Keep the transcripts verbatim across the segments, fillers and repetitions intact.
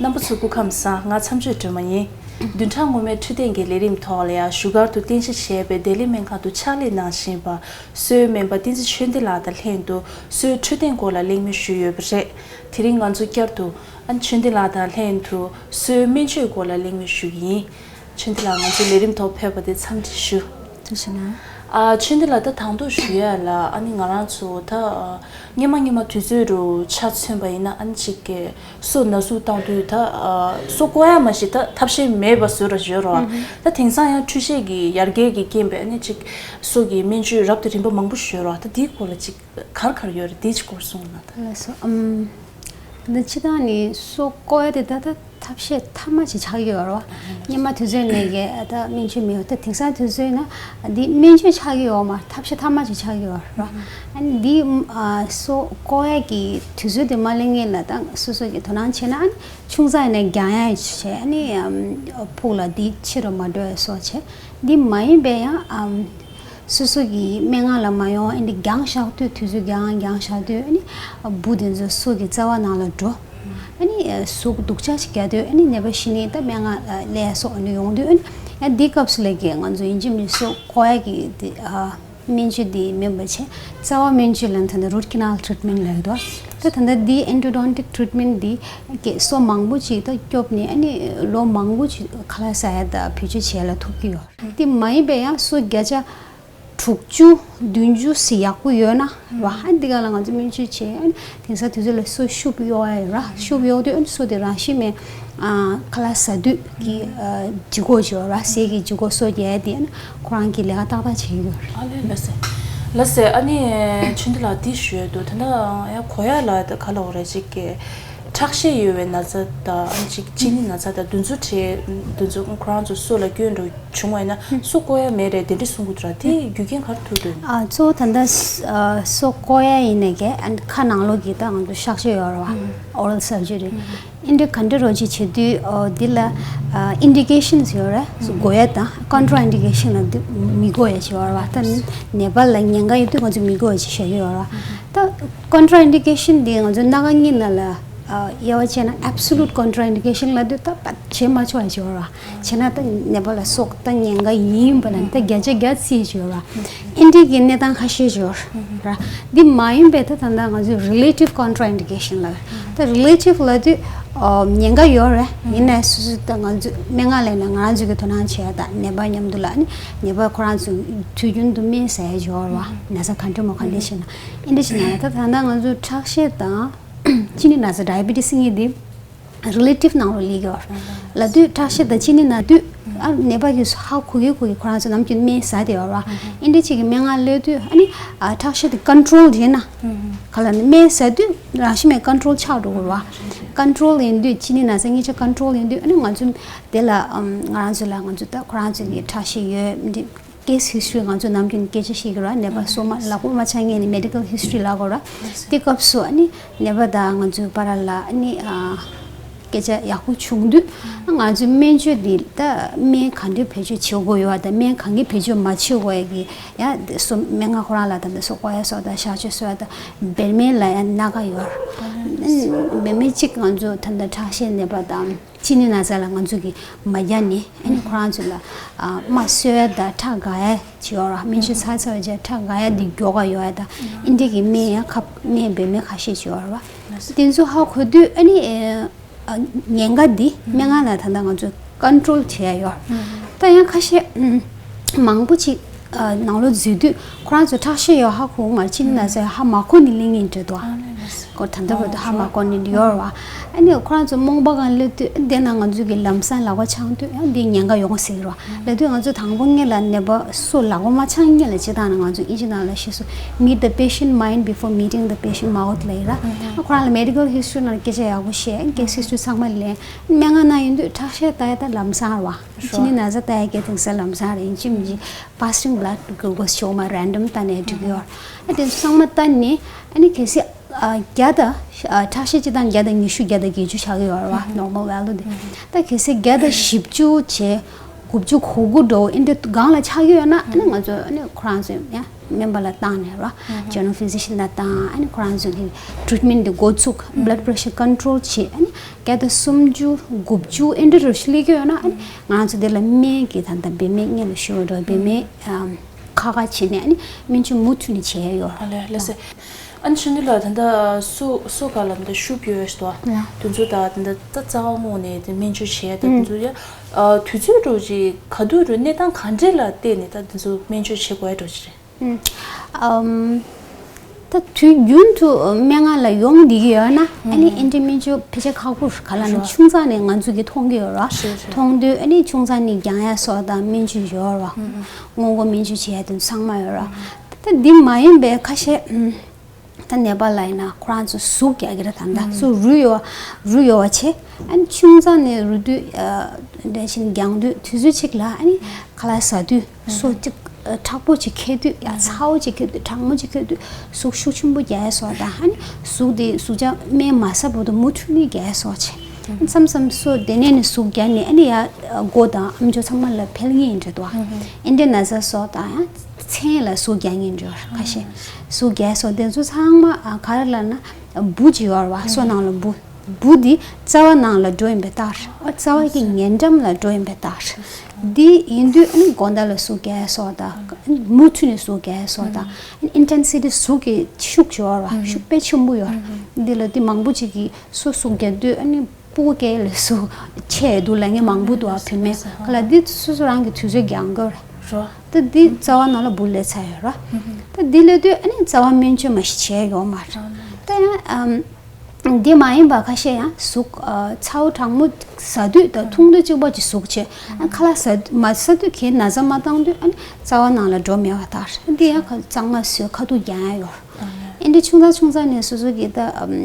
རྣམ་པ་ཚོ་སྐུ་ཁམས་བཟང་། ང་མཚམས་གཅོད་སྒྲོལ་མ་ཡིན། བདུན་ཕྲག་སྔོན་མའི་འཕྲོད་བསྟེན་གྱི་ལས་རིམ་ཐོག་ལ་ཡང་བཞུགས་སྒར་དུ་རྟེན་གཞི་བྱས་པའི་བདེ་ལེགས་སྨན་ཁང་དུ་ཕྱག་ལས་གནང་བཞིན་པ་གསོ་བའི་སྨན་པ་བསྟན་འཛིན་ཆོས་ལྡན་ལགས་དང་ལྷན་དུ་གསོ་བའི་འཕྲོད་བསྟེན་སྐོར་ལ་གླེང་མོལ་ཞུས་ཡོད་པ་རེད། དེ་རིང་ང་ཚོ་བསྐྱར་དུ་ཨ་ནི་ཆོས་ལྡན་ལགས་དང་ལྷན་དུ་གསོ་བའི་སྨན་བཅོས་སྐོར་ལ་གླེང་མོལ་ཞུ་གི་ཡིན། ཆོས་ལྡན་ལགས་ང་ཚོའི་ལས་རིམ་ཐོག་ཕེབས་པ་དེ་འཚམས་འདྲི་ཞུ། ཐུགས་རྗེ་གནང་། ཨ་ཆོས་ལྡན་ལགས། ད་དང་ཐོག་ཞུ་ཡ་ལ་ཨ་ནི་ང་རང་ཚོ་ད་ཨ་སྔོན་མ་སྔོན་མ་དུས་ཚོད་རུ་ཆ་མཚོན་པ་ཡིན་ན་ཨ་ནི་གཅིག་གི་སོ་ན་ཟུག་བཏང་དུས་ད་ཨ་སོ་བཀོག་ཡ་མ་གཞི་ད་ཐབས་ཤེས་མེད་པ་བཟོ་ར་བཞོ་ར། ད་དེང་སང་ཡང་འཕྲུལ་ཆས་ཀྱི་ཡར་རྒྱས་ཀྱི་རྐྱེན་པས་ཨ་ནི་གཅིག་སོ་གི་སྨན་བཅོས་རབ་དང་རིམ་པ་མང་པོ་བཞོ་ར། ད་དེའི་སྐོར་ལ་གཅིག་ག་རེ་ག་རེ་ཡོད་རེད། དེའི་སྐོར་གསུངས་ན་ད། ལགས་སོ། ཨམ། ད་སྤྱིར་བཏང་ནི་སོ་བཀོག་ཡ་དེ་ད་ད་ཐབས་ཤེས་མཐའ་མ་ཅིག་ཆགས་ཀྱི་ཡོད་རེད་བ། སྔོན་མ་དུས་ཚོད་ནས་ཀྱི་ད་སྨན་བཅོས་མེད་པ། ད་དེང་སང་དུས་ཚོད་ན་འདི་སྨན་བཅོས་ཆགས་ཀྱི་ཡོད་མ་རེད། ཐབས་ཤེས་མཐའ་མ་ཅིག་ཆགས་ཀྱི་ཡོད་རེད་བ། ཨ་ནི་འདི་ཨ་སོ་བཀོག་ཡ་གི་དུས་ཚོད་དེ་མ་སླེབས་སྔོན་ལ་ད་སོ་སོ་གི་དོ་སྣང་བྱས་ན་ཨ་ནི་ཆུང་ཙག་ནས་རྒྱང་ཡ་བྱས། ཨ་ནི་ཨམ་ཕུགས་ལ་འདི་ཕྱི་རུ་མ་འགྲོ་ཡ་སོགས་བྱས། འདི་མ་ཡིན་པའི་ཡང་ཨམ། སོ་སོ་གི་སྨན་ཁང་ལ་མ་ཡོང་། ཨ་ནི་རྒྱང་བཞག་དུས་དུས་ཚོད་རྒྱང་རྒྱང་བཞག་དུས་ཨ་ནི་འབུ་དེ་ཚོ་སོ་གི་རྩ་བ་ནང་ལ་འགྲོ། ཨ་ནི་ཟུག་སྡུག་ཅག་ཞིག་རྒྱག་དུས་ཨ་ནི་ནད་པ་གཞི་ནས་ད་སྨན་ཁང་ལ་སླེབས་ཡ་སོགས་ཨ་ནི་ཡོང་དུས་ཨ་ནི་ཡང་འདི་སྐབས་སུ་ལས་ཀྱི་ང་ཚོ་ཡིན་གཅིག་མིན་གཅིག་སོ་བཀོག་ཡ་གི་དེ་ཨ་སྨན་བཅོས་དེ་མིན་པ་བྱས། རྩ་བ་སྨན་བཅོས་ལ་ད་ལྟ་root canal treatment ལབ་ཀྱི་འདུག་ད་ད་ལྟ་འདི་endodontic treatment འདི་ཀྱི་སོ་མང་པོ་ཅིག་ད་སྐྱོབ་ནས་ཨ་ནི་ལོ་མང་པོ་ཅིག་ཁ་ལག་ཟ་ཡ་ད་བེད་སྤྱོད་བྱེད་ཡ་ལ་ཐུག་གི་ཡོད། དེ་མ་ཡིན་པའི་ཡང་སོ་བརྒྱ་ཆ་དྲུག་ཅུ་བདུན་ཅུ་ཟེར་ཡག་པོ་ཡོད་ན་ར། ཨ་འདི་ག་ལ་ང་ཚོ་སྨན་བཅོས་བྱས། ཨ་དེང་སང་དུས་ཚོད་ལ་སོ་ཤུབས་གཡོག་ཡ་ཡོད་ར། ཤུབས་གཡོག་དུས་ཨ་སོ་དེ་རང་བཞིན་མེད་ཨ་ཁ་ལག་ཟ་དུས་ཀྱི་ཨ་ལྗིད་ཁོག་ཅིག་ཡོད་ར། ཟས་ཀྱི་ལྗིད་ཁོག་སོ་རྒྱག་ཡ་དེ་ཨ་ཁོ་རང་གི་ལས་ཀ་ཏག་ཏག་བྱེད་ཀྱི་ཡོད་ར། ཨ་ལས་ལགས་སེ། ལགས་སེ། ཨ་ནི་ཆོས་ལྡན་ལགས་འདི་ཞུ་ཡ་འདུག་ད་ལྟ་ཡང་གོ་ཡ་ལ་ད་ག་ལ་འོ་རེ་ཅིག་གི་ཁྲག་ཤེད་ཡོད་པའི་ན་ཚ་དང་ཨ་ཅིག་གཅིན་སྙི་ན་ཚ་དང་དེ་ཚོ་བྲིས། དེ་ཚོ་ཁོ་རང་ཚོ་སོ་ལ་སྐྱོན་འགྲོ་བྱུང་བ་ཡིན་ན་སོ་བཀོག་ཡ་མེད་རེད་དེ་འདྲ་གསུང་གི་འདུག་ར། དེ་རྒྱུ་རྐྱེན་ག་རེ་ཐུག་འདུག་ཨ་གཙོ་བོ་ད་ལྟ་ཨ་སོ་བཀོག་ཡ་ཡིན་ནའི་གི་ཨ་ཁ་ནང་ལོགས་ཀྱི་ད་ང་ཚོ་གཤག་བཅོས་ཡོད་རེད་བ། oral surgery ཨིན་དེ་ག་འདྲ་རོ་ཅིག་བྱེད་དུས་ཨོ་འདི་ལ་ཨ་indications ཡོད་རེད། དགོས་ཡ་དང་contraindication ལ་འདི་མི་དགོས་ཡ་ཅིག་ཡོད་རེད་བ། ད་ནད་པ་ལ་ཉེན་ཁ་ཡོད་དུས་ང་ཚོ་མི་དགོས་ཡ་ཅིག་བཤད་ཀྱི་ཡོད་རེད་བ། ད་contraindication འདི་ང་ཚོ་སྣ་ཁ་གཉིས་ནང་ལ་ཨ་དབྱེ་བ་བྱས་ན་absolute contraindication ལབ་དུས་ད་བྱེད་མ་ཆོག་ཡ་ཅིག་ཡོད་རེད་བ། བྱས་ན་ད་ནད་པ་ལ་སོགས་ད་ཉེན་ཁ་ཡིན་པ་ལ་ད་བརྒྱ་ཆ་བརྒྱ་རྩིས་ཅིག་ཡོད་རེད་བ། ཨིན་དེ་གི་གནས་སྟངས་ཁ་ཤས་ཅིག་ཡོད་རེད་བ། འདི་མ་ཡིན་པའི་ད་ད་ལྟ་ང་ཚོས་relative contraindication ལབ། ད་relative ལབ་དུས་ཨོ་ཉེན་ཁ་ཡོད་རེད། ཡིན་ནའི་སོ་སོ་ད་ང་ཚོས་སྨན་ཁང་སླེབས་ནས་ང་རང་ཚོ་གི་དོ་སྣང་བྱས་ཡ་ད་ནད་པ་མཉམ་དུ་ལ་ནི་ནད་པ་ཁོ་རང་ཚོ་དུས་རྒྱུན་དུ་སྨན་ཟ་ཡ་ཅིག་ཡོད་རེད་བ། ན་ཚ་ག་འདྲ་མོ་ག་འདྲ་ཞིག་ན་ཨིན་དེ་ཞིག་ན་ད་ད་ལྟ་ང་ཚོ་ཁྲག་ཤེད་དང་གཅིན་སྙི་ན་ཚ་diabetes གཉིས་འདི་relative ནང་ལོགས་སླེབས་ཀྱི་ཡོད་རེད། ལབ་དུས་ཁྲག་ཤེད་དང་གཅིན་སྙི་ན་དུས་ཨ་ནད་པ་གིས་ཧ་གོ་གི་གོ་གི་ཁོ་རང་ཚོ་ནམ་རྒྱུན་སྨན་ཟ་བསྡད་ཡོད་རེད་བ། ཨིན་དེ་ཅིག་གི་སྨན་ཁང་སླེབས་དུས་ཨ་ནི་ཨ་ཁྲག་ཤེད་དེ་control ཡིན་ན། ག་ལ་ནི་སྨན་ཟ་དུས་རང་བཞིན་མེད་control ཆགས་འགྲོ་གི་རེད་བ། control ཡིན་དུས་གཅིན་སྙི་ན་ཚ་གཉིས་ཆ་control ཡིན་དུས་ཨ་ནི་ང་ཚོ་དེ་ལ་ཨམ་ང་རང་ཚོ་ལ་ང་ཚོ་ད་ཁོ་རང་ཚོ་གི་ཁྲག་ཤེད་ཡོད་འདི། case history ང་ཚོ་ནམ་རྒྱུན་སྐད་ཆ་བཤད་ཀྱི་ར། ནད་པ་སོ་མ་ལག་པ་མ་ཆགས་སྔོན་ནས་medical history ལབ་དགོས་ར། དེ་སྐབས་སུ་ཨ་ནི་ནད་པ་དང་ང་ཚོའི་བར་ལ་ཨ་ནི་ཨ་སྐད་ཆ་ཡག་པོ་བྱུང་དུས་ང་ཚོའི་སྨན་བཅོས་འདི་ད་སྨན་ག་འདྲ་བེད་སྤྱོད་བྱེད་དགོས་ཡོད་དང་སྨན་ག་གི་བེད་སྤྱོད་མ་བྱེད་དགོས་ཡ་གི་ཡ་སོ་སྨན་ཁང་ཁོ་རང་ལ་ད་ལྟ་སོ་བཀོག་ཡ་སོགས་དང་གཤག་བཅོས་སོགས་ཡ་དང་བེད་སྨན་ལ་ཡ་སྣ་ཁ་ཡོད་ར། བེད་སྨན་གཅིག་ང་ཚོ་ད་ལྟ་ཁྲག་ཤེད་ནད་པ་དང་། གཅིན་སྙི་ན་ཚ་ལ་ང་ཚོ་གིས་མ་རྒྱག་ནས་ཨ་ནི་ཁོ་རང་ཚོ་ལ་ཨ་རྨ་གསོ་ཡ་དང་ཁྲག་འགག་ཡ་ཅིག་ཡོད་ར། སྨན་བཅོས་ཚར་ཚར་བའི་རྗེས་ཁྲག་འགག་ཡ་འདི་མགྱོགས་ག་ཡོང་ཡ་དང་ཨིན་དེ་གི་སྨན་ཡང་ཁ་སྨན་བེད་སྨན་ཁ་ཤས་ཅིག་ཡོད་ར་བ། དེ་ཚོ་ཧ་གོ་དུས་ཨ་ནི་ཨ་ཉེན་ཁ་འདི་སྨན་ཁང་ལ་ད་ལྟ་ང་ཚོ་control བྱེད་ཡ་ཡོད། ད་ཡང་ཁ་ཤས་མང་པོ་ཅིག་ཨ་ནང་ལོགས་འཛུལ་དུས་ཁོ་རང་ཚོ་ཁྲག་ཤེད་ཡོད་ཧ་གོ་མ་རེད། གཅིན་སྙི་ན་ཚ་ཡོད་ཧ་མ་གོ་ནི་གླེང་ངེས་འདྲ་འདུག་ཨ། ཁོ་ད་ལྟ་བར་དུ་ཧ་མ་གོ་ནི་འདི་ཡོད་རེད་བ། ཨ་ནི་ཁོ་རང་ཚོ་རྨོངས་པ་སྒང་སླེབས་དུས་དེ་ན་ང་ཚོ་གི་ལམ་སང་ལག་པ་འཆང་དུས་ཨ་འདི་ཉེན་ཁ་ཡོང་ཟེར་གི་རེད་བ། ལབ་དུས་ང་ཚོ་དང་པོ་སྔོན་ལ་ནད་པ་སོ་ལག་པ་མ་འཆང་སྔོན་ལ་སྤྱིར་བཏང་ན་ང་ཚོ་ཨིན་ཇི་ནང་ལ་ཤེས་སོ། Meet the patient mind before meeting the patient mouth ལབ་ཡིན་ར། ཨ་ཁོ་རང་ལ་medical history ནང་སྐད་ཆ་ཡག་པོ་བཤད། case history ཚང་མ་ལེན། སྨན་ཁང་ནང་ཡིན་དུས་ཁྲག་ཤེད་ལྟ་ཡ་ད་ལམ་སང་རེད་བ། གཅིན་སྙི་ན་ཚ་ལྟ་ཡ་གི་དེང་སང་ལམ་སང་རེད། ཡིན་གཅིག་མིན་གཅིག་fasting blood glucose ཅིག་འོ་མ་random ལྟ་ནས་འགྲིག་གི་ཡོད། ཨ་དེ་ཚང་མ་ལྟ་ནས་ཨ་ནི་གལ་སྲིད་ཨ་བརྒྱ་དང་ཨ་ཁྲག་ཤེད་སྤྱིར་བཏང་བརྒྱ་དང་ཉི་ཤུ་བརྒྱ་དང་བརྒྱད་ཅུ་ཆགས་ཀྱི་ཡོད་རེད་བ། normal value དེ། ད་གལ་སྲིད་བརྒྱ་དང་བཞི་བཅུ་བྱས་དགུ་བཅུ་གོ་དགུ་འགྲོ་ཨིན་དེ་སྒང་ལ་ཆགས་ཀྱི་ཡོད་ན་ཨ་ནི་ང་ཚོ་ཨ་ནི་ཁོ་རང་ཚོས་ཡ། སྨན་པ་ལ་བཏང་ནས་ར། General physician ལ་བཏང་། ཨ་ནི་ཁོ་རང་ཚོ་གི་treatment དེ་འགོ་བཙུགས། Blood pressure control བྱེད། ཨ་ནི་བརྒྱ་དང་སུམ་ཅུ་དགུ་བཅུ་ཨེ་འདྲ་རུ་སླེབས་ཀྱི་ཡོད་ན། ཨ་ནི་ང་རང་ཚོ་དེ་ལ་སྨན་གྱི་ད་ལྟ་འབད་མེད་སྔོན་ལ་ཞུ་བ་འདྲ། འབད་མེད་ཨམ་ཁ་ཁ་བྱས་ནས། ཨ་ནི་སྨན་བཅོས་མུ་མཐུད་ནས་བྱས་ཡོད་ར། ཨ་ལས་ལགས་སེ། ཨ་ནི་ཆུ་འདི་ལ་ད་ལྟ་སོ་སོ་ག་ལ་ད་ཤུགས་ཡོད་ཞུ་དོ། དེ་ཚོ་ད་ད་ད་རྩ་བ་ངོས་ནས་དེ་སྨན་བཅོས་བྱས། ད་དེ་ཚོ་ཡ་དུས་ཚོད་འགྲོ་ཅིག་ག་དུས་རུ་གནས་སྟངས་ག་འདྲས་ལ་བལྟས་ནས་ད་དེ་ཚོ་སྨན་བཅོས་བྱེད་དགོས་ཡ་འགྲོ་ཅིག་རེད། ཨམ། ད་དུས་རྒྱུན་དུ་སྨན་ཁང་ལ་ཡོང་བསྡད་ཀྱི་ཡོད་ན། ཨ་ནི་ཨེ་འདྲའི་སྨན་བཅོས་ཕལ་ཆེར་ཁག་པོ་ག་ལ་ན། ཆུང་ཙག་ནས་ང་ཚོ་གིས་མཐོང་གི་ཡོད་ར། མཐོང་དུས་ཨ་ནི་ཆུང་ཙག་ནས་རྒྱང་ཡ་སོགས་དང་སྨན་བཅོས་ཡོད་ར། སྔོན་འགོག་སྨན་བཅོས་བྱེད་ཡ་དེ་ཚང་མ་ཡོད་ར། ད་འདི་མ་ཡིན་པའི་ཁ་ཤས། ད་ནད་པ་ལ་ཡིན་ན་ཁོ་རང་ཚོ་ཟུག་རྒྱག་གི་རེད། ད་ལྟ་སོ་རུལ་ཡོད་རུལ་ཡོད་བྱས། ཨ་ནི་ཆུང་ཙག་ནས་རུལ་དུས། ཨ་དེ་བཞིན་རྒྱང་དུས། དུས་ཚོད་ཅིག་ལ་ཨ་ནི་ཁ་ལག་ཟ་དུས་སོ་ཅིག་ཨ་མཁྲེགས་པོ་ཅིག་ཁེལ་དུས། ཡ་ཚ་བོ་ཅིག་ཁེལ་དུས། གྲང་མོ་ཅིག་ཁེལ་དུས། ཟུག་ཤུགས་ཆེན་པོ་རྒྱག་ཡ་སོགས་དང་། ཨ་ནི་ཟུག་དེ་ཟུག་བཅག་སྨན་མ་ཟ་བར་དུ་མུ་མཐུད་ནས་རྒྱག་ཡ་སོགས་བྱས། མཚམས་མཚམས་སོ་དེ་ནས་ནི་ཟུག་རྒྱག་ནས་ཨ་ནི་ཡ་མགོ་དང་ཨམ་ཅོག་ཚང་མ་ལ་འཕེལ་ངེས་ཡིན་འདྲ་འདུག་ཨ་ཨེ་འདྲའི་ན་ཚ་སོགས་དང་། ཡང་མཚན་ལ་ཟུག་རྒྱག་ངེས་འདྲ་ཁ་ཤས། ཟུག་རྒྱག་སོགས་དེ་ཚོ་ཚང་མ་ཨ་ག་རེ་ལབ་ན་འབུ་ཅིག་ཡོད་རེད་བ། སོ་ནང་ལ་འབུ། འབུ་འདི་རྩ་བ་ནང་ལ་འགྲོ་ཡིན་པའི་རྟགས་རེད། ཨ་རྩ་བ་གི་ཉེ་འགྲམ་ལ་འགྲོ་ཡིན་པའི་རྟགས་རེད། འདི་ཡིན་དུས་ཨ་ནི་དགོང་དག་ལ་ཟུག་རྒྱག་སོགས་དང་། མུ་མཐུད་ནས་ཟུག་རྒྱག་སོགས་དང་། ཨིན་ཊེན་སི་ཊི་ཟུག་གི་ཤུགས་ཡོད་རེད་བ། ཤུགས་དཔེ་ཆེན་པོ་ཡོད་རེད། འདི་ལ་འདི་མང་པོ་ཅིག་གིས་སོ་ཟུག་རྒྱག་དུས་ཨ་ནི་སྤུ་གུ་སྐྱེ་ལས་སུ་ཆད་འདུག་ལབ་མཁན་མང་པོ་འདུག་ཨ། བུད་མེད་ག་ལ་འདི་སོ་སོ་རང་གི་དུས་ཚོད་འགྱངས་དགོས་རེད། ད་འདི་རྩ་བ་ནང་ལ་འབུ་སླེབས་ཚར་ཡོད་རེད། ད་འདི་སླེབས་དུས་ཨ་ནི་རྩ་བ་སྨན་བཅོས་མ་ཞིག་བྱས་ཡོད་མ་རེད། ད་ཡང་ཨམ་འདི་མ་ཡིན་པ་ཁ་ཤས་ཡང་ཟུག་ཨ་ཚ་བོ་གྲང་མོ་ཟ་དུས་དང་འཐུང་དུས་གཅིག་པ་ཅིག་ཟུག་བྱས། ཨ་ཁ་ལག་ཟ་མ་ཟ་དུས་གའི་ན་ཚ་མ་བཏང་དུས་ཨ་ནི་རྩ་བ་ནང་ལ་འགྲོ་མེད་པ་དང་། འདི་ཡང་གཙང་མ་བཟོས་ཁ་ཐུག་རྒྱག་ཡ་ཡོད་རེད། ཨེ་འདྲ་ཆུང་ཙག་ཆུང་ཙག་ནས་སོ་སོ་གི་ད་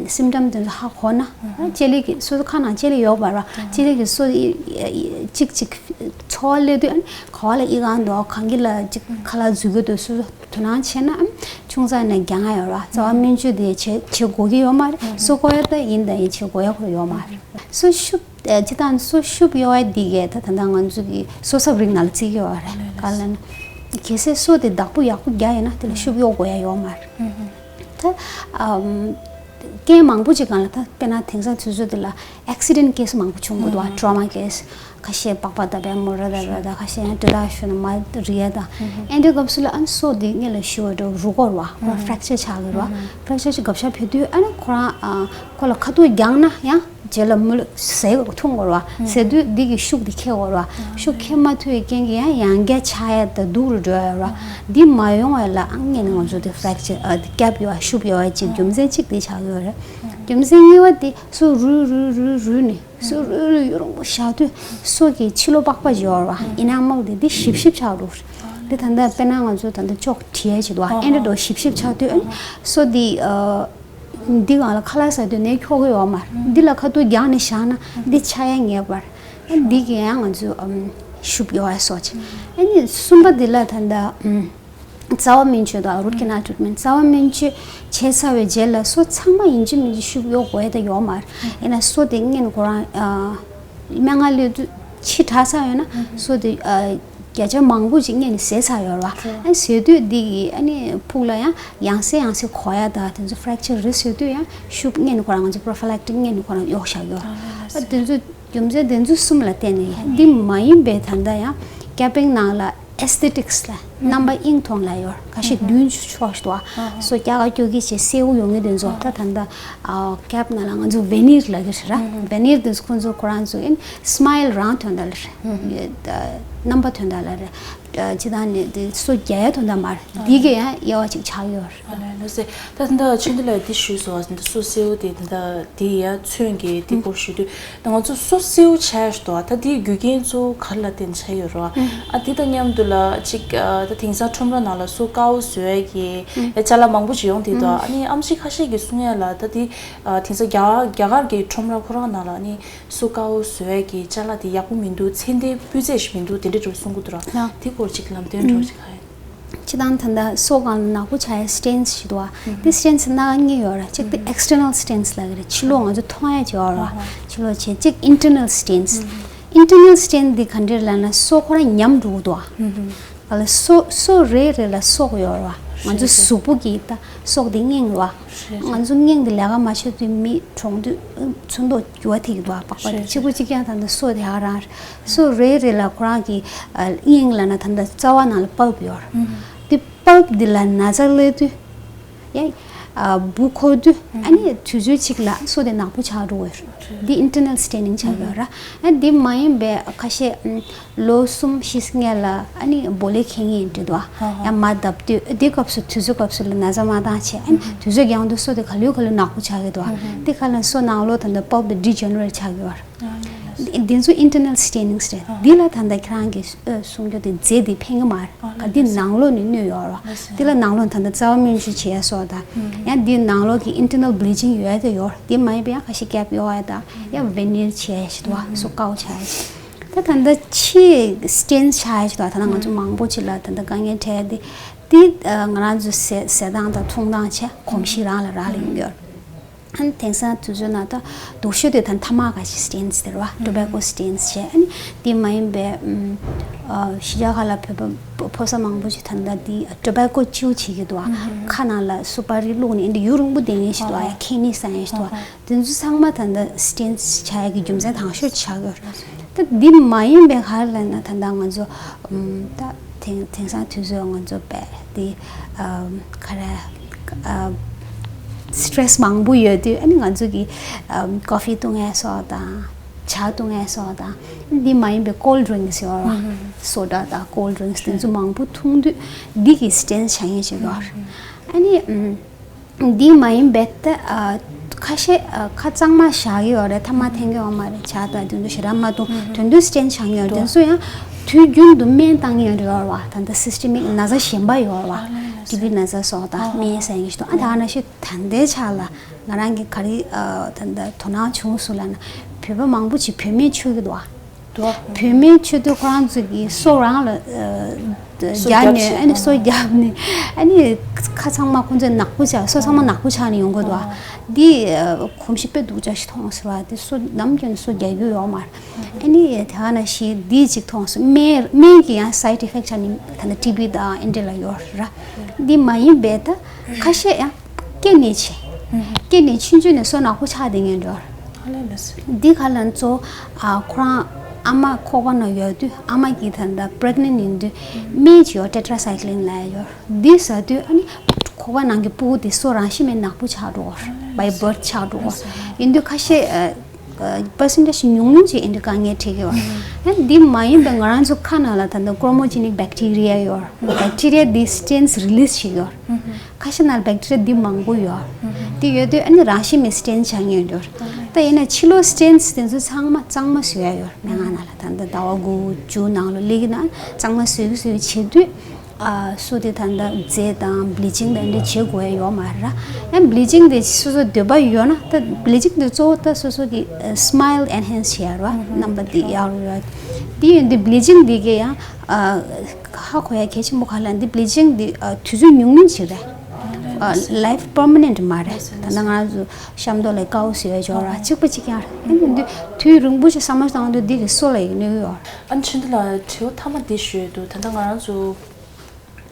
སིམ་ཊམ་དེ་ཚོ་ཧ་གོ་ན། ལྕེ་ལེ་གི་སོ་སོ་ཁ་ནང་ལྕེ་ལེ་ཡོད་པ་ར། ལྕེ་ལེ་གི་སོ་གཅིག་གཅིག་ཚོར་བ་སླེབས་དུས་ཨ་ནི་ག་བ་ལ་ཨི་ཁུག་འདུག་གང་གི་ལ་གཅིག་ཁ་ལག་འཛུལ་གི་འདུག་སོ་སོ་དོ་སྣང་བྱས་ན་ཨ་ནི་ཆུང་ཙག་ནས་རྒྱག་ཡ་ཡོད་ར། རྩ་བ་སྨན་བཅོས་དེ་བྱེད་བྱེད་དགོས་ཀྱི་ཡོད་མ་རེད། སོ་གོ་ཡ་ད་ཡིན་ད་ཡིན། བྱེད་དགོས་ཡ་ཁོ་ཡོད་མ་རེད། སོ་ཤུབས་ཨ་སྤྱིར་བཏང་སོ་ཤུབས་གཡོ་བ་འདི་གས་ད་ད་ལྟ་ང་ཚོ་གི་སོ་སོ་རིགས་ནང་ལ་བརྩི་གི་ཡོད་རེད། ག་ལ་ན་གལ་སྲིད་སོ་དེ་བདག་པོ་ཡག་པོ་རྒྱག་ཡོད་ན་དེ་ལ་ཤུབས་གཡོ་དགོས་ཡ་ཡོད་མ་རེད། ད་ཨམ་རྐྱེན་མང་པོ་ཅིག་སྒང་ལ་ད་དཔེར་ན་དེང་སང་དུས་ཚོད་འདི་ལ་ཨེག་སི་ཌེན་ཊི་ཀེ་སི་མང་པོ་བྱུང་གི་འདུག་ཨ། ཊོ་རོ་མ་ཀེ་སི། ཁ་ཤས་པགས་པ་བརྡབ་པ་མོ་ར་བརྡབ་པ་དང་། ཁ་ཤས་ཡང་དྲི་དག་ཤོར་ན་མ་རི་ཡ་དང་། ཨེ་འདྲའི་སྐབས་སུ་ལ་ཨ་ནི་སོ་འདི་སྔོན་ལ་ཞུ་བ་འདྲ་རུལ་གོ་ར་བ། ཁོ་རང་ཕྲེག་ཅར་ཆགས་ཀྱི་ར་བ། ཕྲེག་ཅར་ཅིག་གབ་ཤ་བྱེད་དུས་ཨ་ནི་ཁོ་རང་ཨ་ཁོ་ལ་ཁ་ཐུག་རྒྱག་ན་ཡང་རྗེས་ལ་མུ་ལ་ཟས་འཐུང་དགོས་ར་བ། ཟས་དུས་འདི་གི་ཤུགས་འདི་འཁྱེར་དགོས་ར་བ། ཤུགས་འཁྱེར་མ་ཐུབ་པའི་རྐྱེན་གྱིས་ཡང་ཡང་བསྐྱར་ཆགས་ཡ་དང་སྡུག་རུ་འགྲོ་ཡ་ར་བ། འདི་མ་ཡོང་བ་ལ་ཨ་སྔོན་ནས་ང་ཚོ་འདི་ཕྲེག་ཅར་ཨ་འདི་བརྒྱབ་ཡོད་བ། ཤུབས་ཡོད་བ་ཅིག་རྒྱུ་མཚན་གཅིག་འདི་ཆགས་ཡོད་རེད། རྒྱུ་མཚན་གཉིས་པ་འདི་སོ་རུལ་རུལ་རུལ་རུལ་ནས། སོ་རུལ་རུལ་ཡུན་རིང་པོ་བཞག་དུས་སོ་གི་ཕྱི་ལོགས་པགས་པ་ཅིག་ཡོད་རེད་བ། ཨེ་ན་མལ་དེ་འདི་ཞིབ་ཞིབ་ཆགས་འགྲོ་གི་རེད། འདི་ད་ལྟ་དཔེར་ན་ང་ཚོ་ད་ལྟ་ཅོག་བྲིས་ཡ་ཅིག་འདུག་བ། ཨེ་འདྲ་འགྲོ་ཞིབ་ཞིབ་ཆགས་དུས་ཨ་ནི་སོ་འདི་ཨ་འདི་སྒང་ལ་ཁ་ལག་ཟ་དུས་ནད་འཁྱོག་གི་ཡོད་མ་རེད། འདི་ལ་ཁ་ཐུག་རྒྱག་ནས་བཞག་ན་འདི་ཆགས་ཡ་ངེས་པར། ཨ་འདི་གི་ཡང་ང་ཚོ་ཨམ་ཤུབས་གཡོ་བ་སོགས་ཅིག་ཨ་ནི་གསུམ་པ་འདི་ལ་ད་ལྟ་ཨམ། རྩ་བ་སྨན་བཅོས་དང་རུཊ་ཀེ་ནལ་ཊི་རིཊ་མེན་ཊི། རྩ་བ་སྨན་བཅོས་བྱས་ཚར་བའི་རྗེས་ལ་སོ་ཚང་མ་ཡིན་གཅིག་མིན་གཅིག་ཤུབས་གཡོ་དགོས་ཡ་ད་ཡོད་མ་རེད། ཡིན་ན་སོ་དེ་སྔོན་ཁོ་རང་ཨ་སྨན་ཁང་སླེབས་དུས་ཕྱི་དྲགས་ཚར་ཡོད་ན་སོ་དེ་ཨ་བརྒྱ་ཆ་མང་པོ་ཅིག་སྔོན་ནས་ཟས་ཚར་ཡོད་རེད་བ། ཨ་ཟས་དུས་འདི་གི་ཨ་ནི་ཕུགས་ལ་ཡང་ཡང་སེ་ཡང་སེ་གོ་ཡ་དང་དེ་ཚོ་ཕྲེག་ཅར་རེད་ཟེར་དུས་ཡང་ཤུབས་སྔོན་ཁོ་རང་ང་ཚོ་པྲོ་ཕི་ལེག་ཊིག་སྔོན་ཁོ་རང་གཡོག་བཞག་ཡོད་རེད། ཨ་དེ་ཚོ་རྒྱུ་མཚན་དེ་ཚོ་གསུམ་ལ་བརྟེན་ནས་འདི་མ་ཡིན་པའི་ད་ལྟ་ཡང་ཀེ་པིང་ནང་ལ་ཨེ་སི་ཐེ་ཊིག་སི་ལ་རྣམ་པ་དབྱིངས་མཐོང་ལ་ཡོད། ཁ་ཤས་མདུན་ཕྱོགས་ཤིག་ཏུ་སོ་རྒྱ་གར་སྐྱོ་གི་བྱས་སེའུ་ཡོང་གི་དེ་ཚོ་ད་ད་ལྟ་ཨ་ཀེབ་ནང་ལ་ང་ཚོ་ཝེ་ནིར་ལབ་ཀྱི་རེད་ར། ཝེ་ནིར་དེ་ཚོ་ཁོང་ཚོ་ཁོ་རང་ཚོ་ཨིན་སི་མའིལ་རང་ཐོན་ད་ལ་རེད། རྣམ་པ་ཐོན་ད་ལ་རེད། ཅི་ད་ནི་དེ་སོ་རྒྱ་ཡ་ཐོན་ད་མ་རེད། འདི་གི་ཡང་དབྱེ་བ་ཅིག་ཆགས་ཡོད་རེད། ཨ་ལས་ལགས་སེ། ད་ད་ལྟ་ཆུ་འདི་ལ་འདི་ཞུས་སོང་། ད་སོ་སེའུ་དེ་ད་ལྟ་དེ་ཡ་ཚོན་གྱི་དེ་སྐོར་ཞུ་དུས། ད་ང་ཚོ་སོ་སེའུ་ཆགས་ཡོད་དོ། ད་དེའི་རྒྱུ་རྐྱེན་གཙོ་བོ་ག་རེ་ལ་བརྟེན་ཆགས་ཡོད་རེད་བ། ཨ་དེ་དང་མཉམ་དུ་ལ་ཅིག་ཨ་ད་དེང་སང་ཁྲོམ་ར་ནང་ལ་སོ་དཀར་པོ་བཟོ་ཡ་གི་ཨ་ཅ་ལག་མང་པོ་ཅིག་ཡོང་དེ་དོ། ཨ་ནི་ཨམ་ཆི་ཁ་ཤས་ཀྱིས་གསུང་ཡ་ལ་ད་དེ་ཨ་དེང་སང་རྒྱ་རྒྱ་གར་གྱི་ཁྲོམ་ར་ཁོ་རང་ནང་ལ་ཨ་ནི་སོ་དཀར་པོ་བཟོ་ཡ་གི་ཅ་ལག་དེ་ཡག་པོ་མི་འདུག་ཚད་ལྡན་སྤུས་ཚད་ཞིག་མི་འདུག་དེ་འདྲ་འདྲ་པོ་གསུང་གི་འདུག་ར། དེ་སྐོར་ཅིག་ལམ་སྟོན་འདྲ་པོ་ཅིག་ག་ཡོད། སྤྱིར་བཏང་ད་ལྟ་སོ་སྒང་ལ་ནག་པོ་ཆགས་ཡ་སི་ཊེན་སི་ཞིག་འདུག་བ། དེ་སི་ཊེན་སི་སྣ་ཁ་གཉིས་ཡོད་ར། གཅིག་དེ་ཨེག་སི་ཊར་ནལ་སི་ཊེན་སི་ལབ་ཀྱི་རེད། ཕྱི་ལོགས་ང་ཚོ་མཐོང་ཡ་ཅིག་ཡོད་ར་བ། ཕྱི་ལོགས་བྱས། གཅིག་ཨིན་ཊར་ནལ་སི་ཊེན་སི། ཨིན་ཊར་ནལ་སི་ཊེན་སི་འདི་ག་འདྲས་ལབ་ན་སོ་ཁོ་རང་ཉམས་འགྲོ་གི་འདུག་བ། ག་ལ་སོ་སོ་རེ་རེ་ལ་སོ་ཡོད་ར་བ། ང་ཚོ་གཟུགས་པོ་གི་ད་སྲོག་དེ་སྙིང་རེད་བ། ང་ཚོ་སྙིང་དེ་ལས་ཀ་མ་བྱེད་དུས་མི་གྲོངས་དུས་ཚོན་མདོག་འགྱུར་བ་ཐེབས་ཀྱི་འདུག་བ། པགས་པ་དེ་གཅིག་པ་གཅིག་རྐྱང་། ད་ནི་སོ་དེ་ཡག་རང་རེད། སོ་རེ་རེ་ལ་ཁོ་རང་གི་ཨ་སྙིང་ལབ་ན་ད་ལྟ་རྩ་བ་ནང་ལ་པལཔ་ཡོད་རེད། དེ་པལཔ་དེ་ལ་ན་ཚ་སླེབས་དུས། ཡ། ཨ་འབུ་འཁོར་དུས་ཨ་ནི་དུས་ཚོད་གཅིག་ལ་སོ་དེ་ནག་པོ་ཆགས་འགྲོ་གི་ཡོད་རེད། འདི་internal staining ཆགས་ཡོད་ར། ཨ་འདི་མ་ཡིན་པའི་ཁ་ཤས་ཨམ་ལོ་གསུམ་བཞི་སྔས་ལ་ཨ་ནི་བོ་ལེ་ཁེངས་ཡིན་འདྲི་འདུག་ཨ། ཡ་མར་བརྡབ་དུས་འདི་སྐབས་སུ་དུས་ཚོད་སྐབས་སུ་ལ་ན་ཚ་མ་བཏང་བྱས། ཨ་ནི་དུས་ཚོད་འགྱངས་དུས་སོ་དེ་ག་ལེར་ག་ལེར་ནག་པོ་ཆགས་ཀྱི་འདུག་ཨ། འདི་ག་ལ་སོ་ནང་ལོགས་ད་ལྟ་པལཔ་དེ་degenerate ཆགས་ཀྱི་ཡོད་རེད། འདི་ཚོ་internal stainings རེད། འདི་ལ་ད་ལྟ་ཁྱེད་རང་གིས་ཨ་གསུང་རྒྱུ་དེ་རྫས་དེ་ཕན་གྱི་མ་རེད། ག་འདི་ནང་ལོགས་ནས་གནོད་ཡོད་རེད་བ། འདི་ལ་ནང་ལོགས་ད་ལྟ་རྩ་བ་སྨན་བཅོས་བྱེད་ཡ་སོགས་དང་། ཡང་འདི་ནང་ལོགས་ཀྱི་internal bleaching ཡོད་དེ་ཡོད་རེད། འདི་མ་ཡིན་པ་ཡང་ཁ་ཤས་cap གཡོག་ཡ་དང་ཡང་veneer བྱེད་ཡ་ཞིག་འདུག་བ། སོ་དཀར་པོ་ཆགས་ཡ་ཞིག་ད་ད་ལྟ་ཕྱིའི་stains ཆགས་ཡ་ཞིག་འདུག་བ། ད་ལྟ་ང་ཚོ་མང་པོ་ཅིག་ལ་ད་ལྟ་དཀའ་ངལ་འཕྲད་ཡ་དེ། འདི་ང་རང་ཚོ་ཟས་ཟས་སྟངས་དང་འཐུང་སྟངས་བྱས་གོམས་གཤིས་རང་ལ་རག་ལས་ཡོང་གི་ཡོད་རེད། ཨ་ནི་དེང་སང་དུས་ཚོད་ནང་ད་སྡུག་ཤོས་དེ་ད་ཐ་མག་ག་ཞིག་stains དེ་རེད་བ། tobacco stains བྱས། ཨ་ནི་དེ་མ་ཡིན་པའི་ཨམ་ཨ་གཞིས་ཆགས་ཁག་ལ་བོད་པ་ཕོ་གསར་མང་པོ་ཞིག་ད་ལྟ་དེ་tobacco chew བྱེད་ཀྱི་འདུག་བ། ཁ་ནང་ལ་སུ་པ་རི་བླུགས་ནས་ཨ་ནི་ཡུན་རིང་པོ་བསྡད་མཁན་ཞིག་འདུག་བ། ཡ་ཁེ་ནི་ཟ་མཁན་ཞིག་འདུག་བ། དེ་ཚོ་ཚང་མ་ད་ལྟ་stains ཆགས་ཡ་གི་རྒྱུ་མཚན་དང་ཤོས་ཆགས་ཡོད་རེད། ད་འདི་མ་ཡིན་པའི་ག་རེ་ལབ་ན་ད་ལྟ་ང་ཚོ་ཨམ་ད། དེང་དེང་སང་དུས་ཚོད་ང་ཚོ་བས་དེ་ཨམ་ག་རེ་ཨམ་stress མང་པོ་ཡོད་དུས་ཨ་ནི་ང་ཚོ་གི་ཨམ་coffee བཏུང་ཡས་སོགས་དང་ཇ་བཏུང་ཡས་སོགས་དང་། འདི་མ་ཡིན་པའི་cold drinks ཡོད་ར། སོ་ཌ་དང་cold drinks དེ་ཚོ་མང་པོ་འཐུང་དུས་འདི་གི་stains ཆགས་ཡས་ཅིག་ཡོད་ར། ཨ་ནི་ཨམ་འདི་མ་ཡིན་པའི་ད་ཨ་ཁ་ཤས་ཨ་ཁ་གཙང་མ་བཞག་གི་ཡོད་རེད། ཐ་མག་འཐེན་གི་ཡོད་མ་རེད། ཇ་དང་དེ་ཚོ་ཞེ་དྲག་མ་འཐུང་། དོན་དུ་stains ཆགས་ཀྱི་ཡོད་རེད། དེ་ཚོ་ཡང་དུས་རྒྱུན་དུ་སྨན་བཏང་གི་ཡོད་རེད་བ། ད་ལྟ་systemic ན་ཚ་གཞན་པ་ཡོད་རེད་བ། ཊི་བི་ན་ཚ་སོགས་དང་སྨན་ཟ་ཡིན་ཞིག་འདུག་ཨ་ད་ཨ་ན་ཞིག་ད་ལྟའི་ཆ་ལ་ང་རང་གི་ག་རེ་ཨ་ད་ལྟ་དོ་སྣང་བྱུང་སོང་ལབ་ན་བོད་པ་མང་པོ་ཅིག་བོད་སྨན་མཆོད་ཀྱི་འདུག་བ། བོད་སྨན་མཆོད་དུས་ཁོ་རང་ཚོ་གི་སོ་རང་ལ་ཨ་སོ་རྒྱབ་རྒྱབ་ནས་བྱས། ཨ་ནི་སོ་རྒྱབ་ནས་ཨ་ནི་ཁ་ཚང་མ་ཁོ་ཚོས་ནག་པོ་ཆགས། སོ་ཚང་མ་ནག་པོ་ཆགས་ནས་ཡོང་གི་འདུག་བ། འདི་ཨ་གོམས་གཤིས་དཔེ་སྡུག་ཅག་ཞིག་མཐོང་སོང་བ། དེ་སོ་ནམ་རྒྱུན་སོ་རྒྱག་རྒྱུ་ཡོད་མ་རེད། ཨ་ནི་དེ་ག་ན་ཞིག་འདི་ཅིག་མཐོང་སོང་། སྨན་སྨན་གྱི་ཡང་side effect ཆགས་ནི་ད་ལྟ་ཊི་བི་དང་ཨེ་འདྲ་ལ་ཡོད་ར། འདི་མ་ཡིན་པའི་ད་ཁ་ཤས་ཡང་སྐྱེ་ནས་ཆེ། སྐྱེ་ནས་ཆུང་ཆུང་ནས་སོ་ནག་པོ་ཆགས་བསྡད་མཁན་འདྲ་ར། འདི་ག་ལ་ཚོ་ཨ་ཁོ་རང་ཨ་མ་ཁོག་པ་ན་ཡོད་དུས་ཨ་མ་གི་ད་ལྟ་pregnant ཡིན་དུས་སྨན་ཅིག་ཡོད། tetracycline ལབ་ཡ་ཡོད། འདི་ཟ་དུས་ཨ་ནི་ཁོག་པ་ནང་གི་ཕྲུ་གུ་དེ་སོ་རང་བཞིན་མེད་ནག་པོ་ཆགས་འགྲོ་གི་ཡོད། by birth ཆགས་འགྲོ་གི་ཡོད། ཡིན་དུས་ཁ་ཤས་ཨ་ཨ་percentage ཉུང་ཉུང་ཅིག་ཨེ་འདྲ་དཀའ་ངལ་འཕྲད་ཀྱི་ཡོད། ཨ་འདི་མ་ཡིན་པའི་ང་རང་ཚོ་ཁ་ནང་ལ་ད་ལྟ་chromogenic bacteria ཡོད། bacteria འདི་stains release བྱེད་ཀྱི་ཡོད། ཁ་ཤས་ནང་ལ་bacteria འདི་མང་པོ་ཡོད། འདི་ཡོད་དུས་ཨ་ནི་རང་བཞིན་མེད་stains ཆགས་མཁན་ཡོད་འགྲོ། ད་ཡིན་ན་ཕྱི་ལོགས་stains དེ་ཚོ་ཚང་མ་གཙང་མ་བཟོ་ཡ་ཡོད། སྨན་ཁང་ནང་ལ་ད་ལྟ་ཟླ་བ་དགུ་བཅུ་ནང་ལོགས་སླེབས་ཀྱི་ན་གཙང་མ་བཟོ་གི་བཟོ་གི་བྱེད་དུས། ཨ་སོ་དེ་ད་ལྟ་རྫས་དང་bleaching དང་འདི་བྱེད་དགོས་ཡ་ཡོད་མ་རེད་ར། ཡང་bleaching དེ་སོ་སོ་འདོད་པ་ཡོད་ན་ད་bleaching དེ་གཙོ་བོ་ད་སོ་སོ་གི་ཨ་smile enhance བྱེད་ཡ་ར། རྣམ་པ་འདི་ཡག་རུ་ཡ། འདི་ཡོད་འདི་bleaching འདི་གི་ཡང་ཨ་ཧ་གོ་ཡ་གལ་ཆེན་པོ་ག་ལ་འདི་bleaching འདི་ཨ་དུས་ཚོད་ཉུང་ཉུང་ཅིག་རེད། ཨ་life permanent མ་རེད། ད་ལྟ་ང་ཚོ་ཤམ་ཐོག་ལ་དཀར་པོ་བཟོས་ཡ་ཅིག་ཡོད་ར། གཅིག་པ་གཅིག་རྐྱང་རེད། ཨ་ནི་འདི་དུས་རིང་པོ་ཞིག་བསམ་བློ་བཏང་དུས་འདི་གི་སོ་ལ་ཡི་གནོད་ཡོད། ཨ་ནི་ཕྱིན་དུ་ལ་དྲི་བ་མཐའ་མ་འདི་ཞུ་ཡ་འདུག་ད་ལྟ་ང་རང་ཚོ་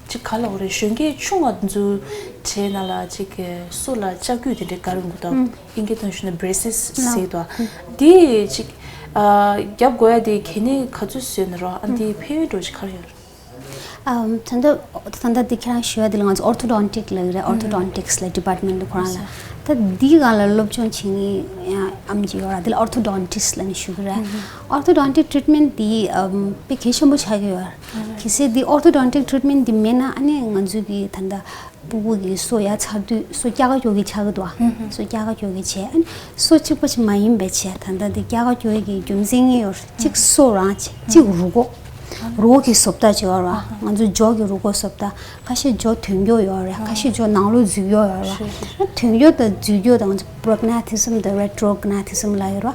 ཅིག་ག་ལ་འོ་རེད། གཞོན་སྐྱེས་ཆུང་བ་འཛུལ་བྱས་ན་ལ་ཅིག་གི་སོ་ལ་ལྕགས་ཀྱུ་དེ་འདྲའི་ག་རེ་འགོ་དང་ཨིན་སྐད་ཐོག་ཞུ་ན་braces ཟེར་དོ། དེ་ཅིག་ཨ་རྒྱབ་དགོས་ཡ་དེ་གལ་གནད་ག་ཚོད་བཟོས་ན་རོ། ཨ་འདི་ཕན་ཡོན་འགྲོ་ཅིག་ག་རེ་ཡོད་རེད། ཨམ་ད་ལྟ་ད་ལྟ་འདི་ཁྱེད་རང་ཞུ་ཡ་དེ་ལ་ང་ཚོ་orthodontic ལ་རེད། orthodontics ལ་department དུ་ཁོ་རང་ལ་ད་འདི་ག་ལ་སློབ་སྦྱོང་བྱེད་མཁན་ཨམ་ཅིག་ཡོད་ར། དེ་ལ་orthodontist ལ་ནི་ཞུ་གི་རེད། orthodontic treatment འདི་ཨམ་དཔེ་གལ་ཆེན་པོ་ཆགས་ཀྱི་ཡོད་ར། གལ་སྲིད་འདི་orthodontic treatment འདི་མེད་ན་ཨ་ནི་ང་ཚོ་གི་ད་ལྟ་ཕྲུ་གུ་གི་སོ་ཡར་ཚར་དུས་སོ་སྐྱ་ཀ་ཀྱོག་གི་ཆགས་ཀྱི་འདུག་ཨ། སོ་སྐྱ་ཀ་ཀྱོག་གི་བྱས། ཨ་ནི་སོ་གཅིག་པ་ཅིག་མ་ཡིན་པའི་བྱས། ད་ལྟ་འདི་སྐྱ་ཀ་ཀྱོག་གི་རྒྱུ་མཚན་གཉིས་ཡོད་རེད། གཅིག་སོ་རང་བྱས། གཅིག་རུས་ཁོག་རུས་ཁོག་གི་བཟོ་ལྟ་ཅིག་ཡོད་ར། ང་ཚོ་སྦྱོར་གྱི་རུས་ཁོག་བཟོ་ལྟ། ཁ་ཤས་སྦྱོར་དོན་འཁྱོག་ཡོད་རེད། ཁ་ཤས་སྦྱོར་ནང་ལོགས་འཛུལ་འཁྱོག་ཡོད་ར། ཨ་དོན་འཁྱོག་དང་འཛུལ་འཁྱོག་དང་ང་ཚོ་prognathism དང་retrognathisiz ལབ་ཡོད་ར།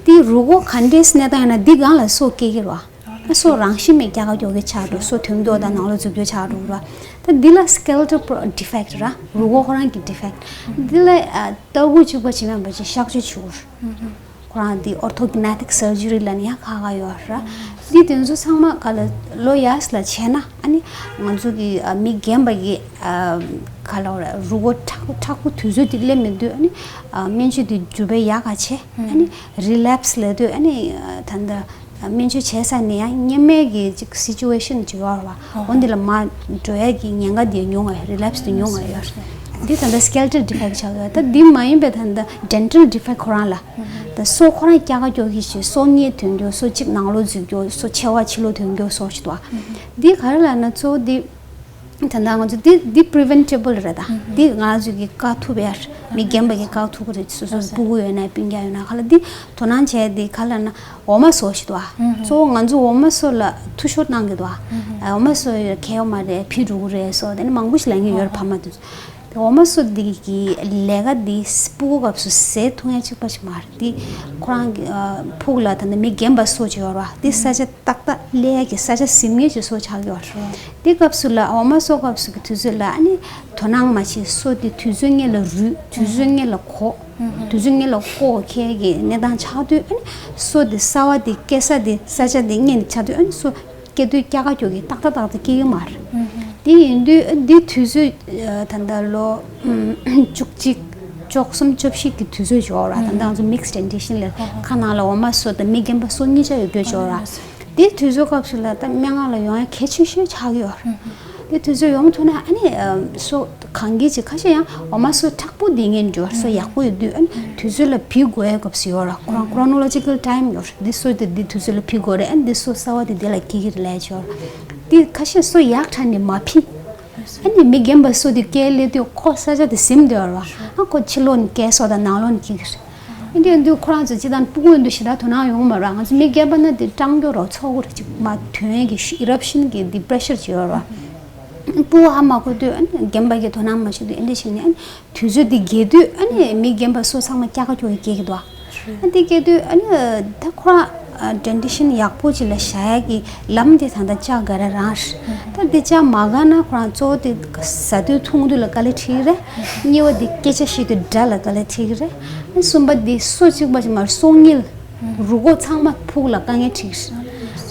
དེ་རུས་ཁོག་ག་འདྲས་གནས་སྟངས་ཡིན་ན་འདི་སྒང་ལ་སོ་སྐྱེ་གི་ར། སོ་རང་བཞིན་མེད་སྐྱ་ཀ་ཀྱོག་གི་ཆགས་འགྲོ། སོ་དོན་འཁྱོག་དང་ནང་ལོགས་འཛུལ་འཁྱོག་ཆགས་འགྲོ་ར། ད་འདི་ལ་skeletal pro- defect ར། རུས་ཁོག་ཁོ་རང་གི་defect། འདི་ལ་ཨ་ལྟ་བུ་གཅིག་པ་བྱེད་མེད་པ་ཅིག་གཤག་བཅོས་བྱུར། ཁོ་ རང་འདི་ཨོར་ཐོ་གི་ནེ་ཊིག་སར་ཇི་རི་ལ་ནི་ཡང་ཁག་ཁག་ཡོད་ར། འདི་དེ་ཚོ་ཚང་མ་ག་ལ་ལོ་ཡས་ལ་བྱས་ན་ཨ་ནི་ང་ཚོ་གི་ཨ་མི་རྒན་པ་གི་ཨ་ག་ལ་ར་རུས་ཁོག་མཁྲེགས་མཁྲེགས་པོ་དུས་ཚོད་དེ་སླེབས་མི་འདུག་ཨ་ནི་ཨ་སྨན་བཅོས་དེ་འགྲུབ་པའི་ཡག་ག་བྱས། ཨ་ནི་རི་ལེབ་སི་ལབ་དུས་ཨ་ནི་ཨ་ད་ལྟ་སྨན་བཅོས་བྱས་ཚར་ནས་ཡང་སྔོན་མའི་གི་ཅིག་སི་ཅུ་ཨེ་ཤན་ཅིག་ཡོད་ར་བ། འོ་འདི་ལ་མར་འགྲོ་ཡ་གི་ཉེན་ཁ་དེ་ཉུང་བ་ཡོད། རི་ལེབ་སི་དེ་ཉུང་བ་ཡོད། འདི་ད་ལྟ་སི་ཀེ་ལ་ཊལ་ཌི་ཕེག་ཆགས་ཡོད། ད་འདི་མ་ཡིན་པའི་ད་ལྟ་ཌེན་ཊལ་ཌི་ཕེག་ཁོ་རང་ལ། ད་སོ་ཁོ་རང་སྐྱ་ཀ་སྐྱོ་གི་ཞིག་སོ་གཉིས་ཐོན་རྒྱུ། སོ་གཅིག་ནང་ལོགས་འཛུལ་རྒྱུ། སོ་ཕྱེ་བ་ཕྱི་ལོགས་ཐོན་རྒྱུ་སོ་ཞིག་འདུག་ཨ། འདི་ག་རེ་ལབ་ན་གཙོ་བོ་འདི་ད་ལྟ་ང་ཚོ་འདི་འདི་པི་རི་ཝེན་ཊེ་བལ་རེད། ད་འདི་ང་ཚོ་གི་བཀག་ཐུབ་ཡ་མི་རྒན་པ་གི་བཀག་ཐུབ་ཀྱི་རེད། སོ་སོ་སྤུ་གུ་ཡོད་ན་སྤུན་ཀྱག་ཡོད་ན་ག་ལ་འདི་དོ་སྣང་བྱས་འདི་ག་ལབ་ན་འོ་མ་སོ་ཞིག་འདུག་ཨ། གཙོ་བོ་ང་ཚོ་འོ་མ་སོ་ལ་འཐུས་ཤོར་གནང་གི་འདུག་ཨ། འོ་མ་སོ་ཡོད་ཁེ་ཡོད་མ་རེད། ཕི་འགྲོ་གི་རེད། སོ་དེ་ནི་མང་པོ་ཞིག་ལབ་མཁན་ཡོད་རེད། ཕ་མ་དེ་ཚོ། དེ་འོ་མ་སོ་འདི་གི་ལས་ཀ་འདི་སྤུ་གུ་སྐབས་སུ་ཟས་འཐུང་ཡ་གཅིག་པ་ཞིག་མ་རེད། འདི་ཁོ་རང་གི་ཨ་ཕུགས་ལ་ད་ནི་མི་རྒན་པ་སོ་ཅིག་ཡོད་ར། འདི་ས་ཆ་ཏག་ཏག་སླེབས་ཡ་གི་ས་ཆ་ཟིན་མཁན་ཅིག་སོ་ཆགས་ཀྱི་ཡོད་རེད། འདི་སྐབས་སུ་ལ་འོ་མ་སོ་སྐབས་སུ་གི་དུས་ཚོད་ལ་ཨ་ནི་དོ་སྣང་མ་བྱེད། སོ་འདི་དུས་ཚོད་སྔོན་ལ་རུལ། དུས་ཚོད་སྔོན་ལ་གོག་དུས་ཚོད་སྔོན་ལ་གོག་ཁེལ་གི་གནས་སྟངས་ཆགས་དུས་ཨ་ནི་སོ་འདི་གསར་བ་འདི་སྐྱེ་ས་འདི་ས་ཆ་འདི་སྔོན་ཆགས་དུས་ཨ་ནི་སོ་སྐྱེ་དུས་སྐྱ་ཀ་སྐྱོ་གི་ཏག་ཏག་ཏག་ཏག་སྐྱེ་གི་མ་རེད། དེ་ཡིན་དུས་འདི་དུས་ཚོད་ཨ་ད་ལྟ་ལོ་བཅུ་གཅིག་བཅུ་གསུམ་བཅུ་བཞི་གི་དུས་ཚོད་ཡོད་ར། ད་ལྟ་ང་ཚོ་མིག་སི་ཌེན་ཊེ་ཤན་ལ་ཁ་ནང་ལ་འོ་མ་སོ་དང་མི་རྒན་པ་སོ་གཉིས་ཆ་ཡོད་རྒྱུ་ཡོད་ར། དེ་དུས་ཚོད་སྐབས་སུ་ལ་ད་སྨན་ཁང་ལ་ཡོང་ཡ་གལ་ཆེ་ཤོས་ཆགས་ཀྱི་ཡོད་ར། དེ་དུས་ཚོད་ཡོང་ཐུབ་ན་ཨ་ནི་ཨ་སོ་གང་གི་ཅིག་ཁ་ཤས་ཡང་འོ་མ་སོ་མཁྲེགས་པོ་འདི་ངན་འགྲོ་སོ་ཡག་པོ་ཡོད་དུས་ཨ་ནི་དུས་ཚོད་ལ་ཕི་དགོས་ཡ་སྐབས་སུ་ཡོད་ར། ཁོ་རང་ཁོ་རོ་ནོ་ལོ་ཇི་ཀལ་ཊའིམ་ཡོད་ར། འདི་སོ་དེ་འདི་དུས་ཚོད་ལ་ཕི་དགོས་རེད། ཨ་ནི་འདི་སོ་གསར་བ་དེ་འདི་ལ་སྐྱེ་གི་རེད་ལབ་ཡ་ཡོད་ར། འདི་ཁ་ཤས་སོ་ཡག་དྲགས་ནས་མ་ཕི། ཨ་ནི་མི་རྒན་པ་སོ་དེ་སྐྱེ་སླེབས་དུས་ཁོ་ས་ཆ་དེ་ཟིན་བསྡད་ཡོད་ར། ཨ་ཁོ་ཕྱི་ལོགས་ནས་སྐྱེ་སོ་དང་ནང་ལོགས་ནས་སྐྱེ་གི་རེད། ཨ་འདི་འདུག་ཁོ་རང་ཚོ་སྤྱི་བཏང་སྤུ་གུ་འདུག་ཞེ་དྲག་དོ་སྣང་ཡོང་མ་ར། ང་ཚོ་མི་རྒན་པ་ན་དེ་སྐྲག་རྒྱུ་རོ་ཚོགས་རེ་ཅིག་མ་ཐོན་གི་ཨི་རབ་ཤན་གི་འདི་པི་རེ་ཤར་ཅིག་ཡོད་ར། སྤུ་གུ་ཧ་མ་གོ་དུས་ཨ་ནི་རྒན་པ་གི་དོ་སྣང་མ་བྱེད་དུས་ཨ་འདི་ཞིག་ནས་ཨ་ནི་དུས་ཚོད་འདི་རྒྱས་དུས་ཨ་ནི་མི་རྒན་པ་སོ་ཚང་མ་སྐྱ་ཀ་སྐྱོ་གི་སྐྱེ་གི་འདུག་ཨ། ཨ་འདི་སྐྱེ་དུས་ཨ་ནི་ད་ཁོ་རང་ཌེན་ཊེ་ཤན་ཡག་པོ་ཅིག་ལ་བཞག་ཡ་གི་ལམ་དེ་ད་ལྟ་ལྕགས་དགའ་ར་རང་རེད། ད་འདི་ལྕགས་མ་དགའ་ན་ཁོ་རང་གཙོ་བོ་དེ་ཟ་དུས་འཐུང་དུས་ལ་དཀའ་ལས་འཕྲད་ཀྱི་རེད། གཉིས་པ་འདི་སྐད་ཆ་བཤད་དུས་སྒྲ་ལ་དཀའ་ལས་འཕྲད་ཀྱི་རེད། ཨ་གསུམ་པ་འདི་སོ་གཅིག་པ་ཅིག་མ་རེད། སོ་དངུལ་རུས་ཁོག་ཚང་མ་ཕུགས་ལ་དཀའ་ངལ་འཕྲད་ཀྱི་རེད།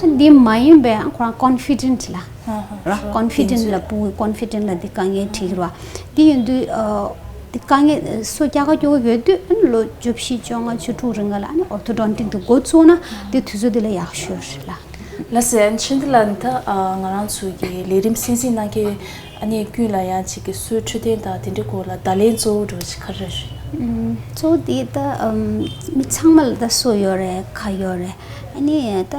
ཨ་འདི་མ་ཡིན་པའི་ཨ་ཁོ་རང་ཀོན་ཕི་ཌེན་ཊི་ལ་ར། ཀོན་ཕི་ཌེན་ཊི་ལ་སྤུ་གུའི་ཀོན་ཕི་ཌེན་ཊི་ལ་འདི་དཀའ་ངལ་འཕྲད་ཀྱི་རེད་བ། འདི་ཡིན་དུས་ཨ། དེ་དཀའ་ངལ་སོ་སྐྱ་ཀ་སྐྱོ་གི་ཡོད་དུས་ཨ་ནི་ལོ་བཅུ་བཞི་བཅོ་ལྔ་བཅུ་དྲུག་རིང་ག་ལ་ཨ་ནི་ཨོར་ཐོ་ཌོན་ཊིག་དེ་འགོ་བཙུགས་ན་དེ་དུས་ཚོད་དེ་ལ་ཡག་ཤོས་རེད་ལ། ལགས་སོ། ཨ་ནི་ཕྱིན་དེ་ལ་ནི་ད་ང་རང་ཚོ་གི་ལས་རིམ་གསན་གཟིགས་གནང་མཁན་ཨ་ནི་ཀུན་ལ་ཡང་ཅིག་གི་སོའི་འཕྲོད་བསྟེན་དང་དེ་འདྲའི་སྐོར་ལ་བརྡ་ལན་གཙོ་བོ་འདྲ་བོ་ཅིག་ག་རེ་རེད་ཞུ་ན། གཙོ་བོ་དེ་ད་མི་ཚང་མ་ལ་ད་སོ་ཡོད་རེད། ཁ་ཡོད་རེད། ཨ་ནི་ད་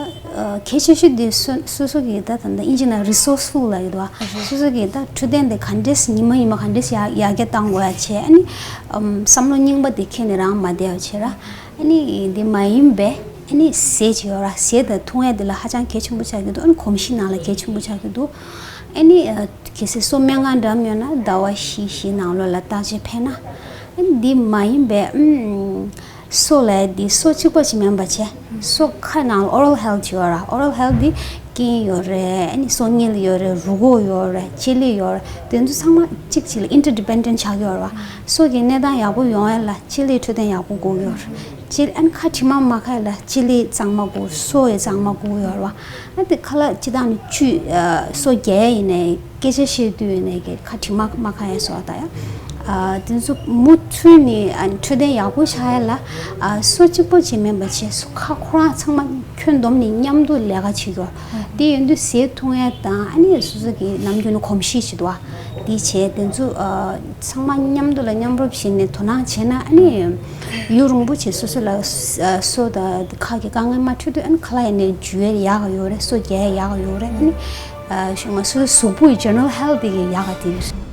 གལ་ཆེ་ཤོས་དེ་སོ་སོ་སོ་གི་ད་ད་ད་ཨིན་ཇི་ནང་རི་སོ་སི་ཕུལ་ལབ་ཡོད་དོ། སོ་སོ་གི་ད་འཕྲོད་བསྟེན་དེ་ག་འདྲས་ཉི་མ་ཉི་མ་ག་འདྲས་ཡར་ཡར་རྒྱས་གཏང་དགོས་ཡ་བྱས། ཨ་ནི་བསམ་བློ་རྙིང་པ་དེ་ཁྱེར་ནས་རང་མ་བསྡད་པ་བྱས་ར། ཨ་ནི་དེ་མ་ཡིན་པའི་ཨ་ནི་ཟས་ཅིག་ཡོད་ར། ཟས་དང་འཐུང་ཡ་དེ་ལ་ཧ་ཅང་གལ་ཆེན་པོ་ཆགས་ཀྱི་འདུག་ཨ་ནི་གོམས་གཤིས་ནང་ལ་གལ་ཆེན་པོ་ཆགས་ཀྱི་འདུག་ཨ་ནི་གལ་སྲིད་སོ་སྨན་ཁང་འགྲམ་ཡོད་ན་ཟླ་བ་བཞི་བཞི་ནང་ལོགས་ལ་བརྟག་དཔྱད་ཕེབས་ན། ཨ་ནི་དེ་མ་ཡིན་པའི་ཨམ། སོ་ལ་འདི་སོ་གཅིག་པ་ཅིག་མིན་པ་བྱས། སོ་ཁ་ནང་ལ་ཨོ་རལ་ཧེལ་ཐི་ཡོད་ར། ཨོ་རལ་ཧེལ་ཐི་འདི་སྐེ་ཡོད་རེད། ཨ་ནི་སོ་དངུལ་ཡོད་རེད། རུས་ཁོག་ཡོད་རེད། ལྕེ་ལེ་ཡོད་རེད། དེ་ཚོ་ཚང་མ་གཅིག་གཅིག་ལ་ཨིན་ཊར་ཌི་པེན་ཌེན་ཊི་ཆགས་ཀྱི་ཡོད་རེད་བ། སོ་གི་གནས་སྟངས་ཡག་པོ་ཡོང་ཡ་ལ་ལྕེ་ལེ་འཕྲོད་བསྟེན་ཡག་པོ་དགོས་ཀྱི་ཡོད་རེད། ལྕེ་ཨ་ནི་ཁ་དྲི་མ་མ་ཁ་ཡ་ལ་ལྕེ་ལེ་གཙང་མ་དགོས། སོ་ཡི་གཙང་མ་དགོས་ཀྱི་ཡོད་རེད་བ། ཨ་དེ་ཁ་ལག་སྤྱི་བཏང་ནས་བཅུད་ཨ་སོ་རྒྱས་ཡིན་ནའི། སྐད་ཆ་བཤད་དུས་ནས་ཀྱི་ཁ་དྲི་མ་མ་ཁ་ཡ་སོགས་དང་ཡ། ཨ་དེ་ཚོ་མུ་མཐུད་ནས་ཨ་འཕྲོད་བསྟེན་ཡག་པོ་བྱ་ཡ་ལ་ཨ་སོ་གཅིག་པོ་ཅིག་མིན་པ་བྱས་སོ་ཁ་ཁོ་རང་ཚང་མ་ཁྱོན་བསྡོམས་ནས་མཉམ་དུ་ལས་ཀ་བྱེད་དགོས། དེ་ཡིན་དུས་ཟས་འཐུང་ཡ་དང་ཨ་ནི་སོ་སོ་གི་ནམ་རྒྱུན་ནས་གོམས་གཤིས་བྱེད་དུ་བ་དེ་བྱས་དེ་ཚོ་ཨ་ཚང་མ་མཉམ་དུ་ལ་མཉམ་རུབ་བྱས་ནས་དོ་སྣང་བྱས་ན་ཨ་ནི་ཡུན་རིང་པོ་བྱས་སོ་སོ་ལ་ཨ་སོ་དང་ཁ་གི་དཀའ་ངལ་མ་འཕྲད་དུས་ཨ་ནི་ཁ་ལག་ཡ་ནས་འཇུ་ཡ་ཡག་ཡོད་རེད། སོ་རྒྱས་ཡ་ཡག་ཡོད་རེད། ཨ་ནི། ཨ་ང་ཚོའི་གཟུགས་པོའི་ཇེ་ནེ་རལ་ཧེལ་ཐི་གི་ཡག་ག་དེ་རེད།